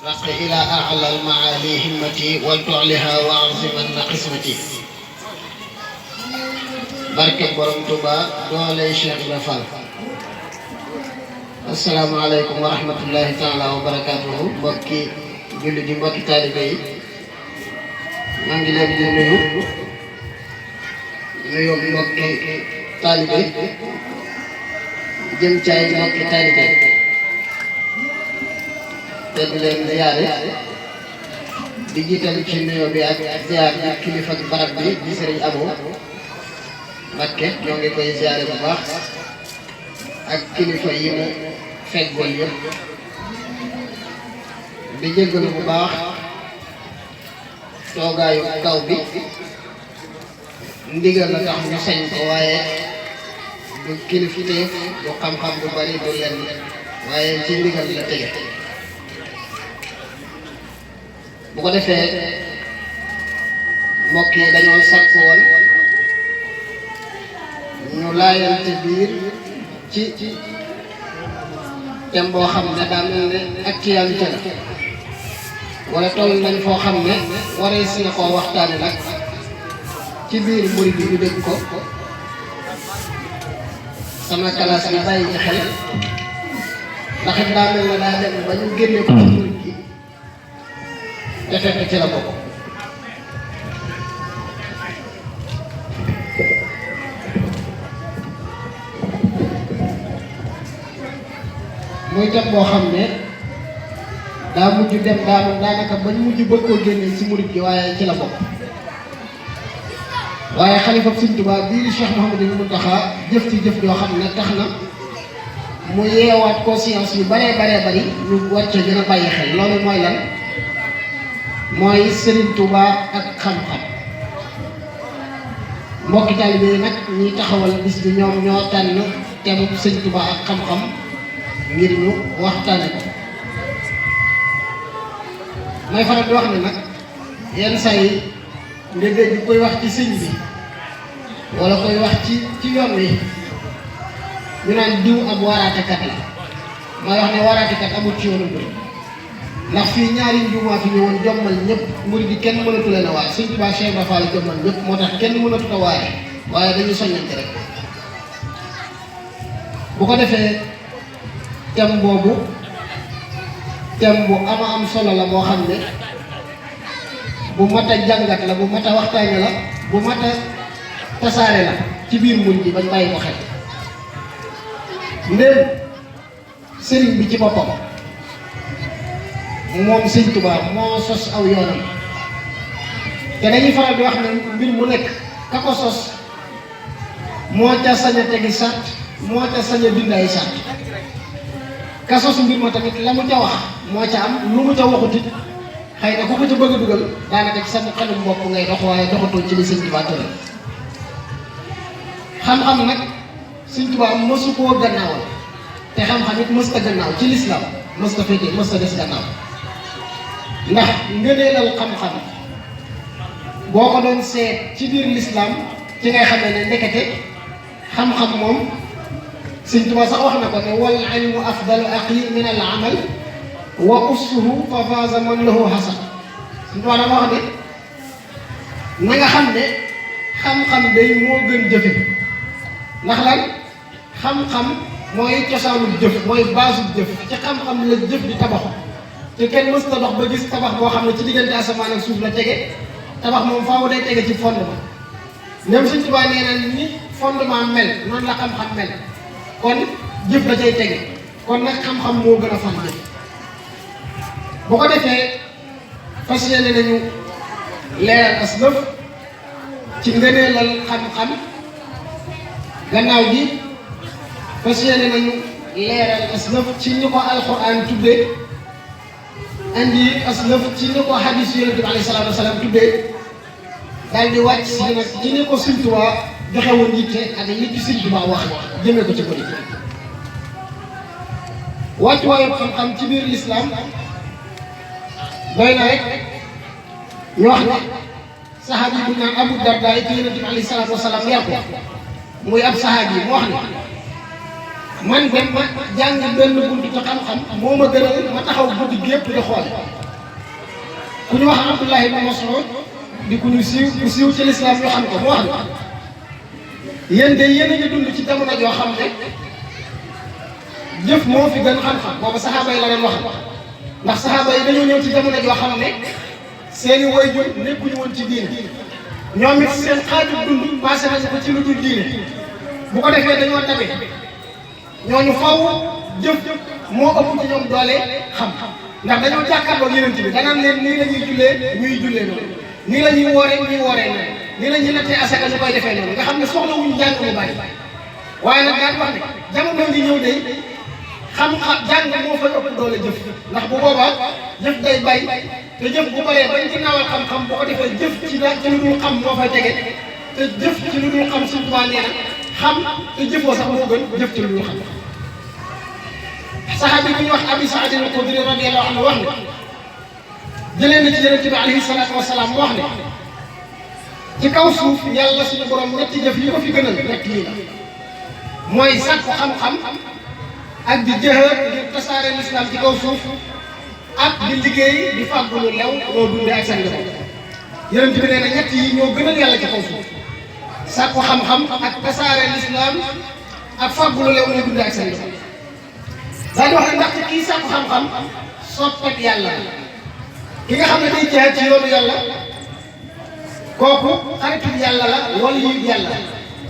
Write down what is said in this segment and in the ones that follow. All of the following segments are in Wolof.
رق إلى أعلى المعالي همتي ولتعلها وأعظمن قسمتي barke borom Touba doole Cheikh Ibra Fall. asalaamaaleykum wa rahmatullahi taala wa barakaatuhu mbokki jullit yi mbokki taalibe yi maa ngi leen di nuyu mbokki taalibe jëm ci ay mbokki taalibe te di leen ziyaare di jiital ci nuyoo bi ak ziyaar bi kilifa barab bi di Sëriñ Abo Mbakke ñoo ngi koy ziyaare bu baax ak kilifa yi mu feggoon yëpp di jéggalu bu baax toogaayu kaw bi ndigal la tax ñu sañ ko waaye du kilifteef du xam-xam bu bari du lenn waaye ci ndigal la tege bu ko defee mbokk yi dañoo sàkk woon ñu laayante biir ci thème boo xam ne daa mel ne actualité la wala toll nañ foo xam ne waree si na koo waxtaane nag ci biir murid bi ñu dégg ko sama classe bi bàyyi ci xel ndax it daa mel ne daa dem ba ñu génne ko ci murid gi te fekk ci la bokk muy thème boo xam ne daa mujj dem daanaka bañ mujj bëgg koo génne ci murid gi waaye ci la bokk waaye xalifa Sëriñ Tuubaa bii di Cheikh Mouhamadou Mountakha jëf ci jëf yoo xam ne tax na mu yeewaat conscience yu baree bari ñu war ca gën a bàyyi xel loolu mooy lan mooy Sëriñ Tuubaa ak xam-xam mbokki taalibe yi nag ñuy taxawal bis bi ñoom ñoo tànn thème Sëriñ Tuubaa ak xam-xam ngir ñu waxtaane ko may faral di wax ne nag yenn saa yi nga dégg koy wax ci sëñ bi wala koy wax ci yoon wi ñu naan diw ab waaraatekat la may wax ne waaraatekat amul ci yoonu bi ndax fii ñaari njuumaa fi ñëwoon jommal ñëpp murid yi kenn mënatu leen a waar Sëñ Tuubaa Cheikh Ibra Fall jommal ñëpp moo tax kenn mënatu a waare waaye dañuy soññante rek bu ko defee thème boobu thème bu am solo la boo xam ne bu mat a jàngat la bu mat a waxtaane la bu mat a tasaare la ci biir murid yi bañ bàyyi ko xel ndéem sëriñ bi ci boppam moom Sëñ Tuubaa moo sos aw yoonam te dañuy faral di wax ne mbir mu nekk ka ko sos moo ca sañ a tegi sart moo ca sañ a bind ay sart ka sos mbir ma tamit la mu ca wax moo ca am lu mu ca waxut it xëy na ku ko ca bëgg a dugal daanaka ci sa xelum bopp ngay dox waaye doxatoo ci li Sëñ Tuubaa tëral xam-xam nag Sëñ Tuubaa mësu koo gannaawal te xam-xam it mës ta gannaaw ci lislaam mës ta féete mës ta des gannaaw ndax ngëneelal xam-xam boo ko doon seet ci biir lislaam ci ngay xamee ne ndekete xam-xam moom Sëñ Tuubaa sax wax na ko ne wal ilmu afdalu aqi min al amal wa ussuhu fa faaza man lahu hasan Sëñ Tuubaa dafa wax ne na nga xam ne xam-xam day moo gën jëfe ndax lan xam-xam mooy cosaanu jëf mooy baasu jëf ci xam-xam la jëf di tabaxu te kenn mës ta dox ba gis tabax boo xam ne ci diggante asamaan ak suuf la tege tabax moom faaw day tege ci fondement même Sëñ Tuubaa nee na ni fondement mel noonu la xam-xam mel kon jëf la cay tege kon nag xam-xam moo gën a fan jëf bu ko defee fas yéene nañu leeral as lëf ci ngëneelal xam-xam gannaaw gi fas yéene nañu leeral as lëf ci ñu ko alxuraan tuddee andi as lëf ci ñu ko hadis Yonent bi alayhi salaatu wa salaam tuddee daal di wàcc si nag ci ni ko Sëñ Tuubaa joxe woon yitte ak li ci Sëñ Tuubaa wax jëmee ko ci ko nit wàccuwaayu xam-xam ci biir lislaam doy na rek ñu wax ne saxaabi bu naan Abu Darda ci Yonent bi alayhi salaatu wa salaam yar ko muy ab saxaabi mu wax ne man dem ma jàng benn buntu ci xam-xam moo ma gënal ma taxaw guddi gi yëpp di xool ku ñu wax Abdullah ibn Mas'ud di ku ñu siiw ci lislaam ñu xam ko mu wax ne yéen de yéen a ngi dund ci jamono joo xam ne jëf moo fi gën xam-xam boobu saxaaba yi la leen wax ndax saxaaba yi dañoo ñëw ci jamono joo xam ne seeni waajur nekkuñu woon ci diine ñoom it seen xaaju dund passé nañ ko ci lu dul diine bu ko defee dañoo tabe ñooñu faw jëf moo ëpp ci ñoom doole xam ndax dañoo jàkkaarloo yeneen bi danaan leen nii la ñuy jullee ñuy jullee noonu nii la ñuy wooree ñuy wooree noonu nii la ñuy nattee asaka ñu koy defee noonu nga xam ne soxla wuñu jàng lu bari waaye nag daan wax ne jamono ngi ñëw day xam-xam jàng moo fa ëpp doole jëf ndax bu boobaa jëf day bay te jëf bu baree bañ ci nawal xam-xam bu ko defee jëf ci lu dul xam moo fay tege te jëf ci lu dul xam suñu tubaab nee na xam te jëfoo sax moo gën jëf ci lu dul xam saxaabi bi ñuy wax Abi Saïd al-Xudri radiyallahu anhu wax ne jëlee na ci Yonent bi alayhi salaatu wa salaam mu wax ne ci kaw suuf yàlla suñu borom ñetti jëf yi ko fi gënal rek lii la mooy sàkku xam-xam ak di jëhër ngir tasaare lislaam ci kaw suuf ak di liggéey di fàggu lu lew loo dundee ak seen njaboot Yonent bi nee na ñett yi ñoo gënal yàlla ci kaw suuf sàkku xam-xam ak tasaare lislaam ak fàggu lu lew loo dundee ak seen njaboot daal di wax ne ndaxte kii sàkku xam-xam soppeek yàlla ki nga xam ne day jeex ci yoonu yàlla kooku xaritu yàlla la wala yu yàlla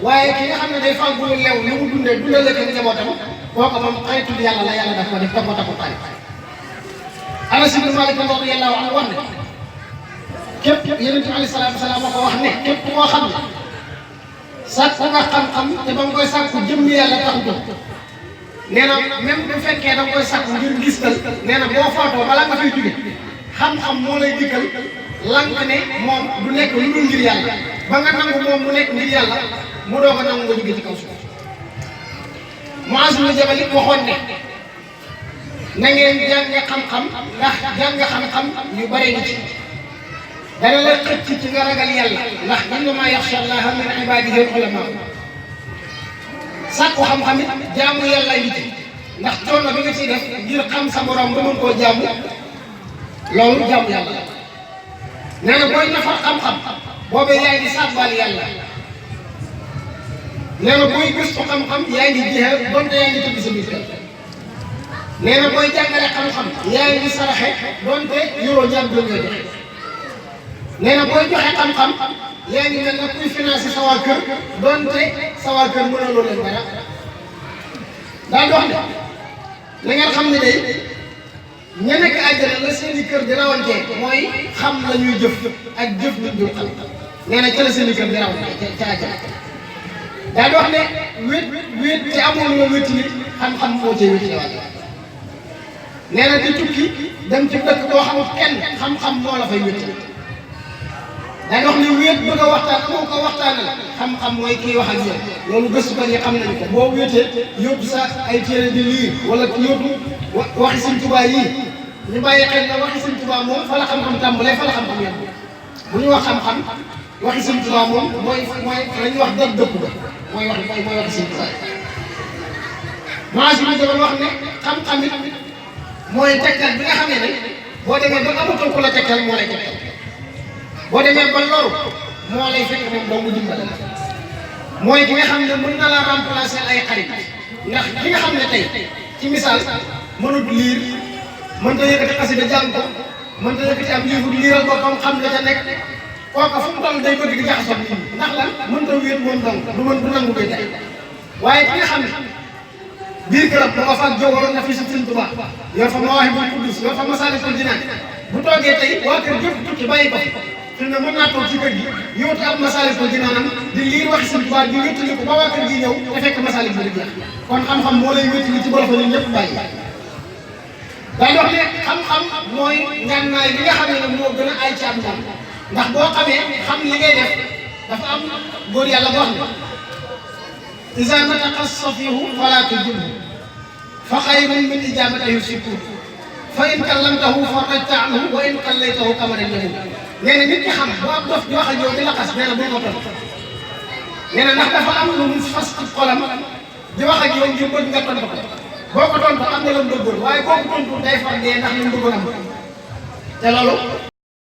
waaye ki nga xam ne day fàggu lu lew li mu dundee dundal la ko njabootam kooku moom xaritu yàlla la yàlla daf ko def ko taxu xarit Anas ibn Malik radiyallahu anhu wax ne képp Yonent bi alayhi salaatu wa salaam moo ko wax ne képp koo xam ne sàkku nga xam-xam te ba nga koy sàkku jëmm yàlla taxu ko nee na même bu fekkee da nga koy sàkku ngir gistal nee na boo footoo balaa nga fay jóge xam-xam moo lay dikkal lan nga ne moom du nekk lu dul ngir yàlla ba nga nangu moom mu nekk ngir yàlla mu doo ko nangu nga jóge ci kaw suuf Muaaz ibn Jabal waxoon ne na ngeen jàng xam-xam ndax jàng xam-xam yu bare ni ci dana la xëcc ci nga ragal yàlla ndax innamaa yaxsha llaaha min ibaadihi al-ulamaa sàkku xam-xam it jaamu yàlla yi ci ndax coono bi nga ciy def ngir xam sa borom ba mën koo jaamu loolu jaamu yàlla la nee na booy nafar xam-xam boobee yaa ngi sàbbal yàlla nee na booy gëstu xam-xam yaa ngi jeexal donte yaa ngi tëdd sa biir kër nee na booy jàngale xam-xam yaa ngi saraxe donte yoroo ñaar doon nga joxe nee na booy joxe xam-xam yaa ngi mel ne kuy financé sa waa kër donte sa waa kër mënaloo leen dara daal di wax ne na ngeen xam ne day ña nekk àjjana la seen i kër di rawantee mooy xam la ñuy jëf ak jëf nit ñu xam nee na ca la seen i kër di rawantee ca àjjana daal di wax ne wéet te amul loo wéeti nit xam-xam moo cay wéeti waat nee na di tukki dem ci dëkk boo xamul kenn xam-xam moo la fay wéeti daal di wax ne wéet bëgg a waxtaan amoo ko waxtaanal xam-xam mooy kii wax ak yow loolu gëstukat yi xam nañu ko boo wéetee yóbbu sa ay téere di liir wala yóbbu waxi Sëñ Tuubaa yii ñu bàyyi xel na waxi Sëñ Tuubaa moom fa la xam-xam tàmbalee fa la xam-xam yem bu ñu wax xam-xam waxi Sëñ Tuubaa moom mooy la ñuy wax dëgg dëpp ba mooy waxi Sëñ Tuubaa Muaaz ibn Jabal wax ne xam-xam it mooy tegtal bi nga xam ne boo demee ba amatul ku la tegtal moo lay tegtal boo demee ba loru moo lay fekk moom doo mu dimbale mooy ki nga xam ne mën na la remplacer ay xarit ndax ki nga xam ne tey ci misaal mënut liir mënta yëkkati xasida jàng ko mënta yëkkati am livre liiral boppam xam la ca nekk kooka fu mu toll day bëgg di jaxasoo nit ñi ndax lan mënta wéet moom dong du nangu koy tey waaye ki nga xam ne biir këram da nga fa jóg waroon na fi Sëñ Tuubaa yor fa Mawaahibul Quddus yor fa Masaalikul Jinaan bu toogee tey waa kër yëpp tukki bàyyi ko fi mu ne mën naa toog ci kër gi yóotu ab Masaalikul Jinaanam di liir waxi Sëñ Tuubaa di wéttali ko ba waa kër gi ñëw te fekk Masaalik bi di jeex kon xam-xam moo lay wéttali ci borofa ñun ñëpp bàyyi daal di wax ne xam-xam mooy ngànnaay li nga xam ne moo gën a ay ci am ndam ndax boo xamee xam li ngay def dafa am góor yàlla boo xam ne iza nataqa safiihu falaa tujibhu fa xayrun min ijaabatihi sukuut fa in kallamtahu farajta anhu wa in qallaytahu kamadan yamut nee na nit ki xam boo ab dof di wax ak yow di la xas nee na bul ko tontu nee na ndax dafa am lu mu fas ci xolam di wax ak yow ngir bëgg nga tontu ko boo ko tontu am na la mu bëggoon waaye boo ko tontu day far dee ndax li mu bëggoon am te loolu